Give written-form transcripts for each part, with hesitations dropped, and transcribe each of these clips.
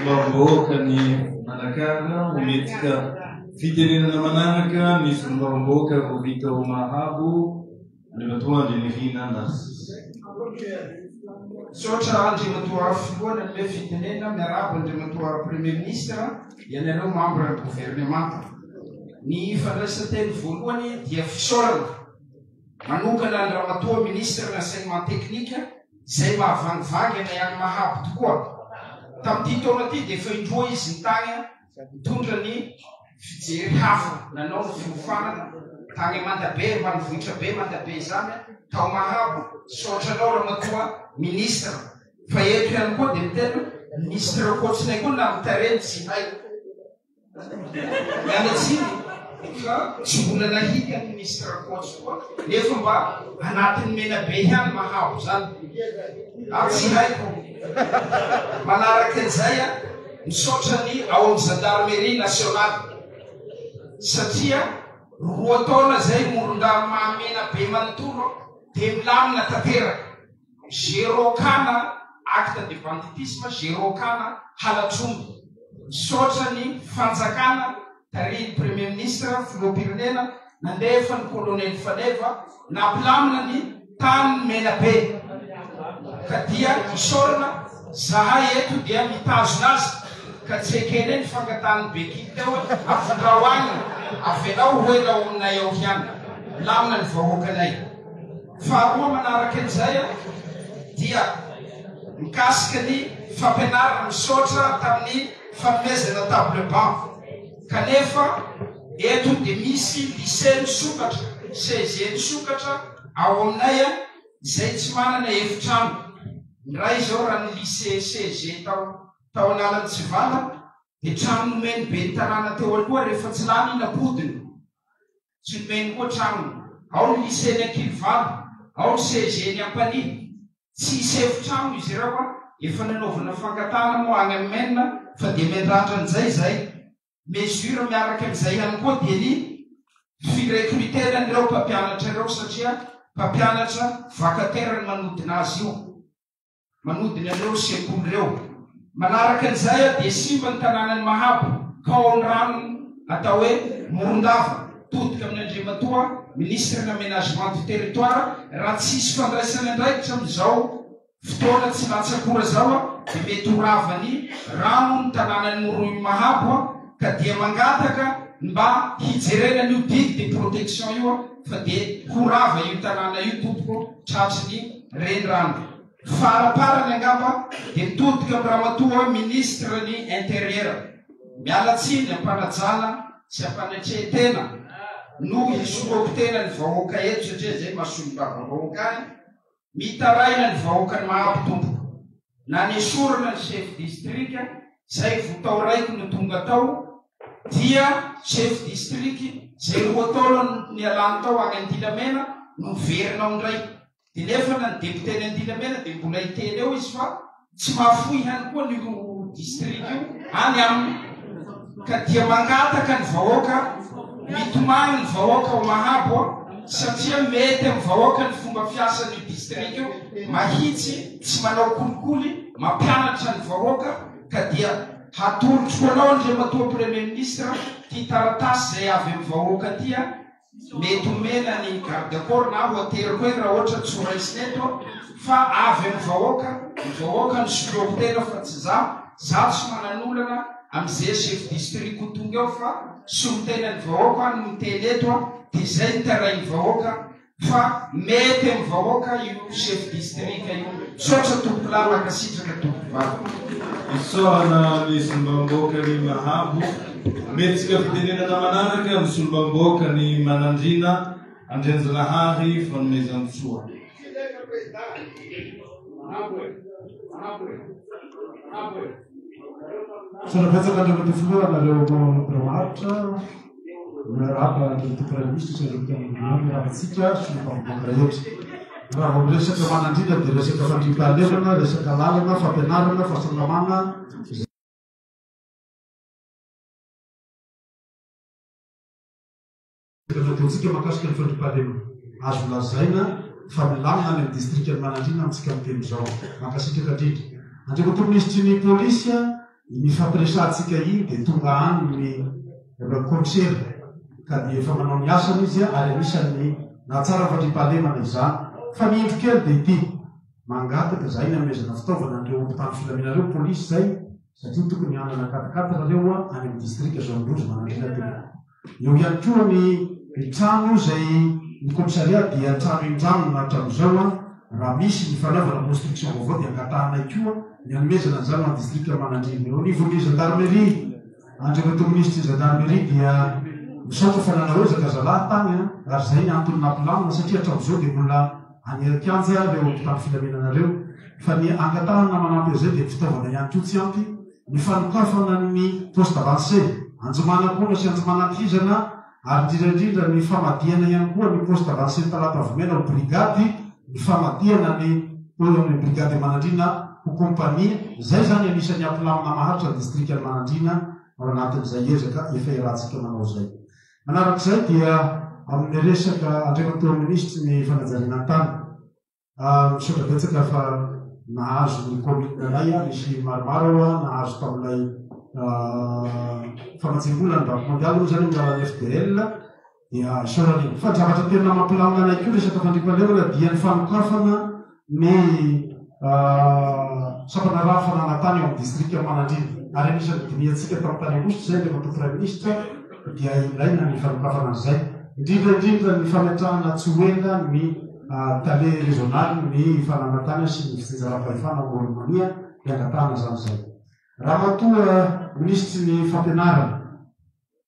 solombavambahoaka ny Manakara. Omentsika fitenenana manaraka ny solombavambahoaka Rovita ao Mahabo, Andriamatoa Andrianirina Narcisse. Misaotra Andriamatoa Filoha nanome fitenenana. Miarahaba Andriamatoa Premier Ministre, ianareo membre ny gouvernemanta. Ny fandraisan-teny voalohany dia fisaorana manokana an'i Ramatoa Ministre ny Enseignement Technique izay mahavangivangy anay any Mahabo tokoa. Tamin'ity taona ity dia efa indroa izy nitany nitondra ny fijery hafa, nanao ny fiofanana tany Mandabe, ambanivohitra be Mandabe izany, tao Mahabo. Misaotra anao Ramatoa Ministre. Fa eto ihany koa dia miteny Ministre Koatsinay koa na mitareny tsy hay. Miala tsiny fa tsy mbola nahita ny ministre Coach koa nefa mba anatin'ny Menabe ihany Mahabo zany. Ah, tsy haiko. Manaraka an'izay a, misaotra ny ao amin'ny gendarmerie nationale satria 2 taona zay Morondava Mahamena be manontolo dia milamina tanteraka. Zéro cas-na acte de banditisme, zéro cas-na halatr'omby. Misaotra ny fanjakana tarihin'ny Premier Ministre, Filoham-pirenena, nandefa ny Colonel Faneva nampilamina ny tany Menabe. Ka dia isaorana, zahay eto dia mitazona azy ka tsy ekenay ny fangatahan'ny Bekily teo hoe afindrao any, avelao ho ela ao aminay ao ihany. Milamina ny vahoakanay. Faharoa manaraka an'izay dia mikasika ny fampianarana, misaotra tamin'ny fanomezana table banc kanefa eto dia misy lycée misokatra, CG misokatra ao aminay izay tsy manana efitrano. Ny iray izao raha ny lycée CG tao tao Analantsivala dia trano nomen'ny ben'ny tanàna teo aloha rehefa tsy lany iny ampodiny. Tsy nomeny koa tranony. Ao ny lycée ny Ankilivalo, ao ny CG ny Ampanihy. Tsy hisy efitrano izy ireo a! Efa nanaovana fangatahana moa any amin'ny men fa dia miandrandra an'izay izay. Mesure miaraka amin'izay ihany koa dia ny fi-recruter-na an'ireo mpampianatra ireo satria mpampianatra vacataire ny manodina azy io. Manodina an'ireo sekoly ireo. Manaraka an'izay dia simba ny tanànan'i Mahabo ka ao amin'ny rano atao hoe Morondava. Todika amin'ny Andriamatoa Minisitry ny Aménagement du Territoire, raha tsy hisy fandraisana andraikitra amin'izao fotoana tsy latsak'ora izao dia mety ho ravan'ny rano ny tanànan'i Moroy Mahabo ka dia mangataka ny mba hijerena an'io digue de protection io fa dia ho rava io tanàna io tompoko tratry ny renirano. Faraparany angamba dia mitodika amin'i Ramatoa Ministre ny Intérieur. Miala tsiny am-panajana sy am-panetren-tena no hisoloako tena ny vahoaka eto satria izay maha solombavambahoaka ahy. Mitaraina ny vahoakan'i Mahabo tompoko. Nanesorana ny chef district izay vo tao raiky no tonga tao dia chef district izay 2 taona nialany tao any Andilamena no miverina ao indray. Dia nefa na ny député ny Andilamena dia mbola hiteny eo izy fa tsy mahafoy ihany koa an'io district io any aminy. Ka dia mangataka ny vahoaka, mitomany ny vahoaka ao Mahabo satria mety amin'ny vahoaka ny fomba fiasan'io district io, mahitsy, tsy manao kolikoly, mampianatra ny vahoaka ka dia hatolotro ho anao Andriamatoa Premier Ministre ity taratasy izay avy amin'ny vahoaka ity. Mety omena ny garde corps na ho ateriko eny raha ohatra tsy ho raisina eto fa avy amin'ny vahoaka, ny vahoaka no soloako tena fa tsy za, za tsy manan'olana amin'izay chef district ho tonga eo fa solotenan'ny vahoaka aho no miteny eto dia zay ny tarain'ny vahoaka fa mety amin'ny vahoaka io chef district io. Misaotra tompokolahy, mankasitraka tompokovavy. Isaorana ny solombavambahoaka ny Mahabo. Ometsika fitenenana manaraka ny solombavambahoaka ny Manandriana Andrianjanahary Fanomezantsoa. Misaotra betsaka Andriamatoa Filoha anareo birao maharitra. Miarahaba Andriamatoa Praiminisitra sy ireo mpiara-monina aminy, miarahaba antsika solombavambahoaka rehetra. Raha vao miresaka Manandriana dia resaka fandriampahalemana, resaka lalana, fampianarana, fahasalamana, izay nataontsika mahakasika ny fandriampahalemana. Azo lazaina fa milamina any amin'ny distrikan'i Manandriana amintsika miteny izao. Mankasitraka indrindra. Andriamatoa Minisitry ny Polisy. Iny ifampiresahantsika iny dia tonga any ny commissaire ka dia efa manao ny asany izy ary anisan'ny nahatsara ny fandriampahalemana izany. Fa ny indro kely dia ity, mangataka izahay ny hanomezana fitaovana an'ireo mpitandro filaminana ireo, polisy izay, satria tokony hanana quatre-quatre ireo any amin'ny distrika zone rouge Manandriana tompoko. Eo ihany koa ny trano izay ny commissariat dia trano indramina hatramin'izao an, raha misy ny fanaovana construction vaovao dia angatahanay koa ny hanomezana an'izany ho an'ny distrika Manandriana. Eo anivon'ny gendarmerie, Andriamatoa Minisitry ny gendarmerie dia misaotra fa nanao ezaka zalahy tany an, ary izay ny antony nampilamina satria hatramin'izao dia mbola any an-kianja ireo mpitandro filaminana ireo fa ny angatahana manampy an'izay dia ny fitaovana ihany koa tsy ampy. Ny fanokafana ny poste avancé Anjomanakona sy Anjomanantizana ary indrindra indrindra ny famadihana ihany koa ny poste avancé Talata Vomena ho brigady, ny famadihana ny ny brigade Manandriana ho compagnie, izay izany anisan'ny hampilamina maharitra ny distrikan'i Manandriana ao anatin'izay ezaka efa iarahantsika manao izay. Manarak'izay dia amin'ny resaka Andriamatoa Minisitry ny Fanajariana ny Tany. Misaotra betsaka fa nahazo ny commune anay aho, nisy maromaro aho nahazo tamin'ilay famatsiam-bola ny Banque Mondiale moa izany amin'ny alalan'ny FDL dia isaorana iny. Fa ny zavatra tena mampilamina anay koa resaka fandriampahalemana dia ny fanokafana ny sampana raha fananantany ao amin'ny distrika Manandriana. Ary anisan'ny dinihantsika tamin'ny tany Ambositra izay Andriamatoa Praiminisitra dia ilaina ny fanokafana an'izay. Indrindra indrindra ny fametrahana tsy ho ela ny Tale rezionaly ny fananantany sy ny fitsinjaram-pahefana ao Amoron'i-Mania dia angatahana izany izay. Ramatoa Minisitry ny Fampianarana,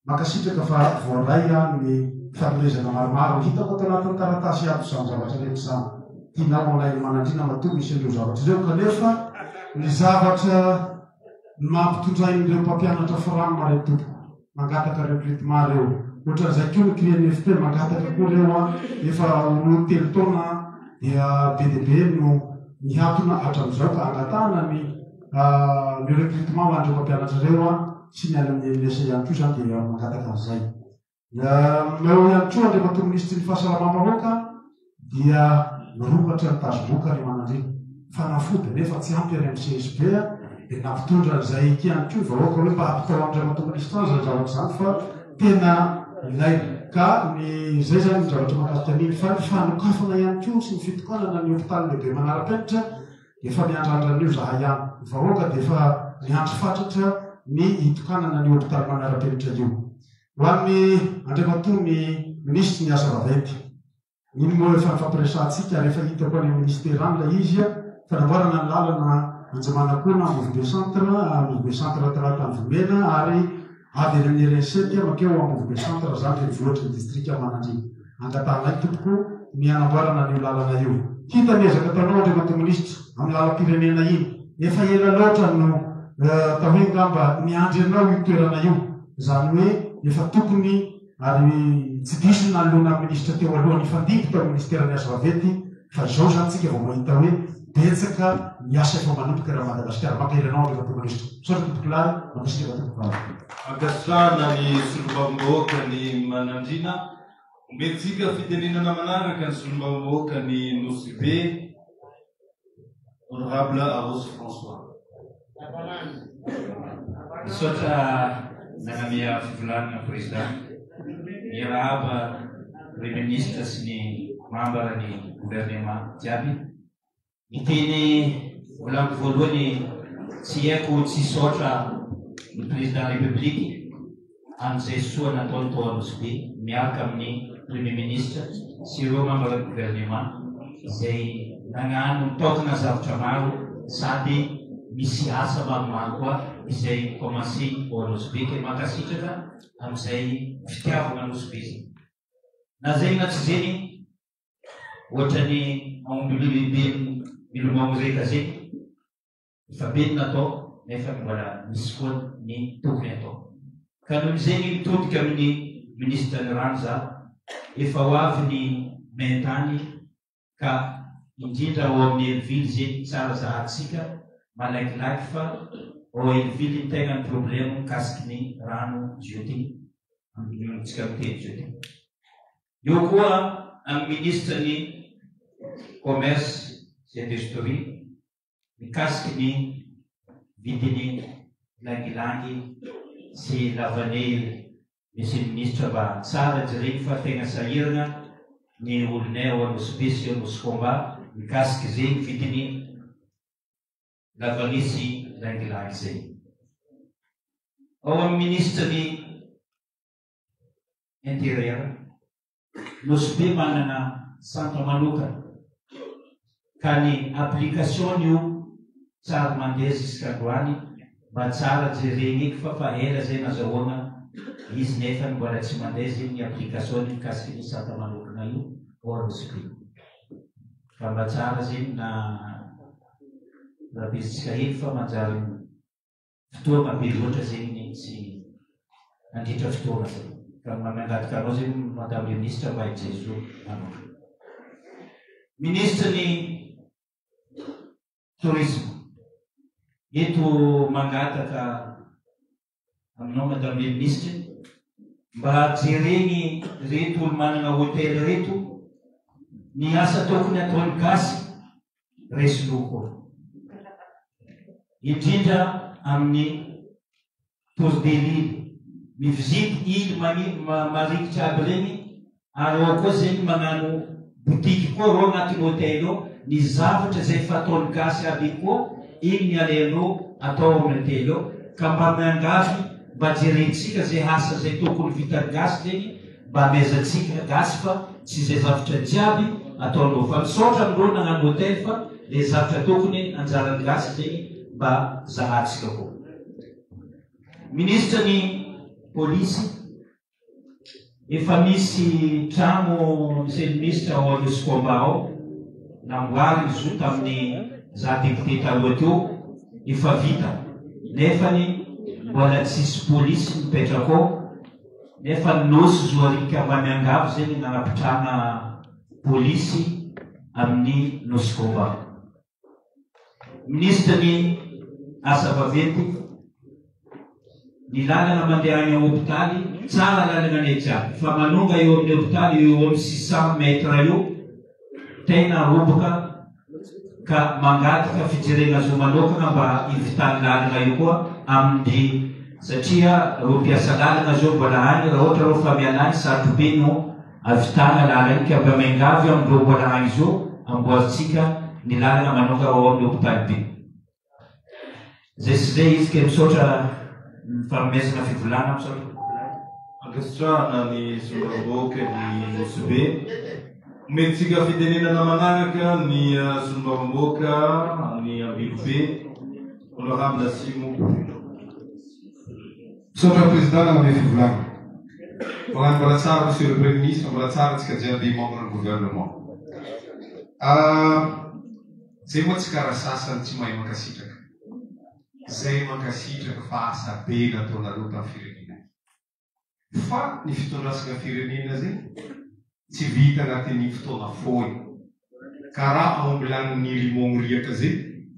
mankasitraka fa voaray ny fanomezana maromaro. Hitako ato anatin'ny taratasy ato izany zavatra rehetra izany. Tianao alain'ny manandriana matoa misy an'ireo zavatra ireo kanefa ny zavatra nampitondrain'ireo mpampianatra fram re tompoko. Mangataka recrutement reo. Ohatran'izay koa ny CRINFP mangataka koa reo an, efa roa telo taona dia be dia be no mihatona hatramin'izao ka angatahana ny ny recrutement ho an'ireo mpampianatra ireo an, sy ny any amin'ny ENS ihany koa izany dia mangataka an'izay. Eo ihany koa Andriamatoa Minisitry ny Fahasalamam-bahoaka dia mirongatra ny tazomoka any Manandriana. Fanafody nefa tsy ampy any amin'ny CSB dia nampitondra an'izay ihany koa ny vahoaka hoe mba ampitao amin'Andriamatoa Minisitra any izany zavatra izany fa tena ilaina. Ka ny izay izany ny zavatra mahakasika an'iny. Fa ny fanokafana ihany koa sy ny fitokanana ny hopitaly lehibe manara-penitra dia efa miandrandra an'io izahay ihany. Ny vahoaka dia efa miandry fatratra ny hitokanana an'io hopitaly manara-penitra io. Ho an'ny Andriamatoa ny Minisitry ny Asa Vaventy. Iny moa efa nifampiresahantsika ary efa hitako any amin'ny Minisitera any ilay izy, fanamboarana ny lalana Anjamanakona, Ambovombe Centre, Ambovombe Centre Talata Anivomena ary avy any amin'ny RN7 mankeo Ambovombe Centre izany renivohitry ny distrika Manandriana. Angatahanay tompoko ny hanamboarana an'io lalana io. Hita ny ezaka ataonao Andriamatoa Minisitra amin'ny lalam-pirenena iny. Efa ela loatra no atao hoe angamba niandry anao io toerana io. Izany hoe efa tokony ary tsy diso ny nanoloana ny minisitra teo aloha nifandimby tao amin'ny minisiteran'ny asa vaventy fa izao izany tsika vao mahita hoe betsaka ny asa efa manomboka raha Madagasikara. Mankahery anao Andriamatoa Minisitra. Misaotra tompokolahy, mankasitraka tompokovavy. Ankasitrahana ny solombavambahoaka ny Manandriana. Omentsika fitenenana manaraka ny solombavambahoaka ny Nosy Be. Honorable Arosy François. Misaotra nanamea fivolanana Président. Miarahaba Premier Ministre sy ny mambra ny gouvernement jiaby. Ny teny volaniko voalohany tsy haiko tsy hisaotra ny Président République amin'izay soa nataony tao Anosibe miaraka amin'ny Premier Ministre sy ireo membre ny gouvernement izay nagnano nitaokana zavatra maro sady misy asa maromaro koa izay commencé ao Anosibe ke mankasitraka amin'izay fitiavana Anosibe zay. Na zegny na tsy zegny ohatran'ny aomby lehibe milomano reka zegny Efa be ny natao nefa mbola misy koa ny tokony atao. Ka noho izay mitodika amin'ny minisitra ny rano za, efa ho avy ny main-tany ka indrindra ao amin'ny Hellville zegny tsara zahantsika malakilaky fa ao Hellville ny tegna ny problème mikasiky ny rano zio ty, amintsika miteny zio ty. Eo koa amin'ny minisitra ny commerce sy industrie mikasiky ny vidin'ny. Langilangy sy lavanille Monsieur le Ministre mba tsara jereny fa tegna sahiragna ny olonay ao Anosibe sy Anosy Combat mikasiky zegny vidiny lavanille sy langilangy zegny. Ao amin'ny Ministre ny Intérieur. Nosy Be manana centre manokana ka ny application io tsary mandeha jusqu'androany mba tsara jerena eky fa fa ela zay nazahoana izy nefany mbola tsy mandeha zegny ny application ny mikasiky ny centre manokana io ao Nosy Be ka mba tsara zegny na rabezitsika hely fa manjary Fotoagna be loatra zegny ny tsy nandritra fotoagna zay. Ka mba miangataka anao zegny Madame le Ministre mba hijery zo anao. Ministre ny Tourisme. Eto mangataka aminao Madame le Ministre mba jeregny reto olo managna hôtel reto ny asa tokony ataon'ny gasy resy loha koa. Indrindra amin'ny tour de l'île. Mi-visite île marikitra aby regny ary ao koa zegny magnano boutique koa reo agnatin'ny hôtel ao, ny zavatra zay fataon'ny gasy aby igny koa igny ny alaindreo atao amin'ny hôtel ao ka mba miangavy mba jerentsika zay asa zay tokony vitan'ny gasy zegny Mba amezantsika gasy fa tsy izay zavtra jiaby ataonao fa misaotra aminreo nagnano hotel fa le zavtra tokony anjaran'ny gasy zegny mba zahatsika koa. Ministra ny polisy efa misy tragno monsieur le ministre ao Anosy Combat ao namboariny izy io tamin'ny za député taloha teo efa vita nefany mbola tsisy polisy mipetraka ao Nefa ny Nosy Zoarika mba miangavy zay ny nanapitrahana polisy amin'ny Nosy Komba. Minisitra ny asa vaventy, ny lalana mandeha any hopitaly, tsara lalana any jiaby, fa manonga eo amin'ny hopitaly eo amin'ny 600 mètres eo, tena roboka ka mangataka fijerena zo manokana mba hivitan'ny lalana io koa amin'ny satria reo mpiasa lalana zao mbola any raha ohatra reo fa miala any sarotro be no avitana lalana iny ka mba miangavy amin'ireo mbola any zao amboarintsika ny lalana manoka ao amin'ny hopitaly be. Zay sy zay izy ke misaotra ny fanomezana fivolana misaotra tompokolahy. Ankasitrahana ny solombavambahoaka ny Nosy Be. Omentsika fitenenana manaraka ny solombavambahoaka ny Ambilobe, Honorable Simo. Misaotra Président nanome fivolagna. Magnano mbola tsara Monsieur le Premier Ministre, mbola tsara antsika jiaby membre ny gouvernement. Zay moa tsy kara sasany tsy mahay mankasitraka. Zay mankasitraka fa asa be nataonareo tam firenena. Fa ny fitondrasana firenena zegny tsy vita agnatin'ny fotoana fohy. Karaha aomby lanin'ny limogno riaka zay,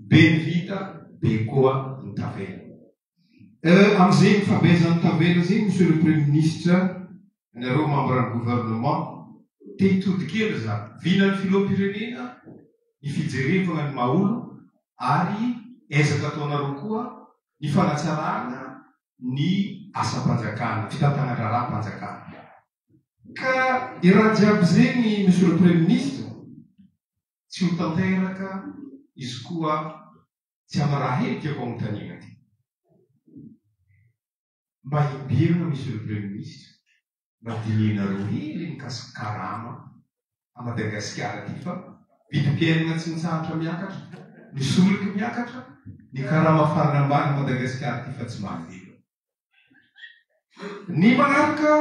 be ny vita, be koa ny tavela. Euh, amizegny fabezan'ny tavela zegny Monsieur le Premier Ministre, nareo membre ny gouvernement, te hitody kely za. Vinan'ny filoham-pirenena ny fijerevagna ny maha olo ary ezaka ataonareo koa ny fanatsarana ny asam-panjakana, fitantanan-draharaham-panjakana. Ka i raha jiaby zegny Monsieur le Premier Ministre tsy ho tanteraka izy koa Tsy am raha hely tiako anontaniana ty. Mba imberina Monsieur le Premier Ministre, mba dinihinareo hely mikasika karama a Madagasikara ty fa vidim-piainana tsy mitsahatra miakatra, ny solika miakatra, ny karama farany ambany a Madagasikara ty fa tsy mahavelona. Ny manaraka,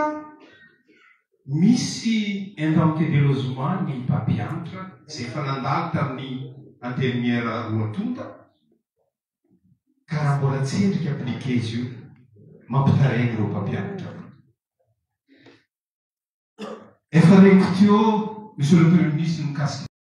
misy indemnité de logement ny mpampianatra izay efa nandalo tamin'ny antenimiera roa tonta, ka raha mbola tsy endrika appliquer izy io, mampitaraigny ireo mpampianatra ireo. Efa reniko teo, Monsieur le Premier ministre, mikasika.